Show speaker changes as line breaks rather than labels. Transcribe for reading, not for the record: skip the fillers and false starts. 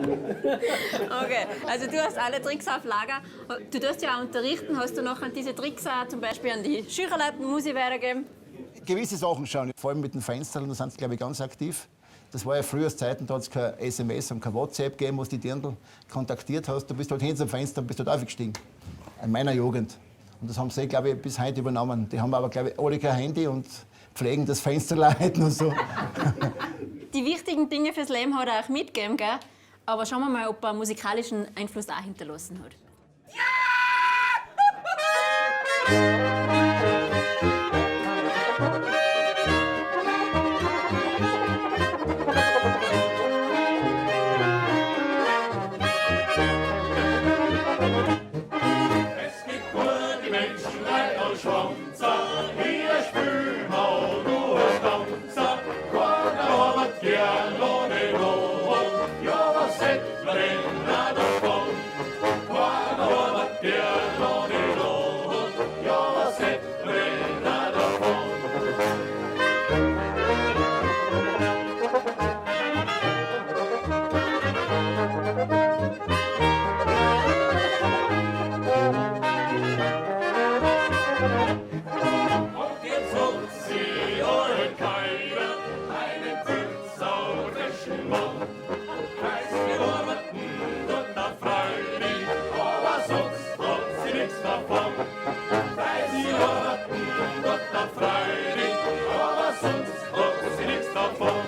Okay, also du hast alle Tricks auf Lager. Du darfst ja auch unterrichten. Hast du noch an diese Tricks auch zum Beispiel an die Schülerleuten Musi weitergeben?
Gewisse Sachen schon, vor allem mit den Fenstern, da sind sie, glaube ich, ganz aktiv. Das war ja früher Zeiten, da hat es kein SMS und kein WhatsApp gegeben, wo du die Dirndl kontaktiert hast. Du bist halt hin zum Fenster und bist halt aufgestiegen. In meiner Jugend. Und das haben sie, glaube ich, bis heute übernommen. Die haben aber, glaube ich, alle kein Handy und pflegen das Fensterleiten und so.
Die wichtigen Dinge fürs Leben hat er auch mitgegeben, gell? Aber schauen wir mal, ob er musikalischen Einfluss auch hinterlassen hat.
Es gibt gute Menschen, Leid und Schwanzer, hier spülen wir nur Tanzer. Keiner arbeitet gern ohne Lohn, ja, was hätt man denn auch davon? Keiner arbeitet gern ohne Lohn, ja, was hätt man denn auch davon? Und jetzt hat sie alle keiner einen pfützaurischen Mann. Heiß wir arbeiten tut da freilich, aber sonst hat sie nichts davon. Weil sie arbeiten tut da freilich, aber sonst hat sie nichts davon.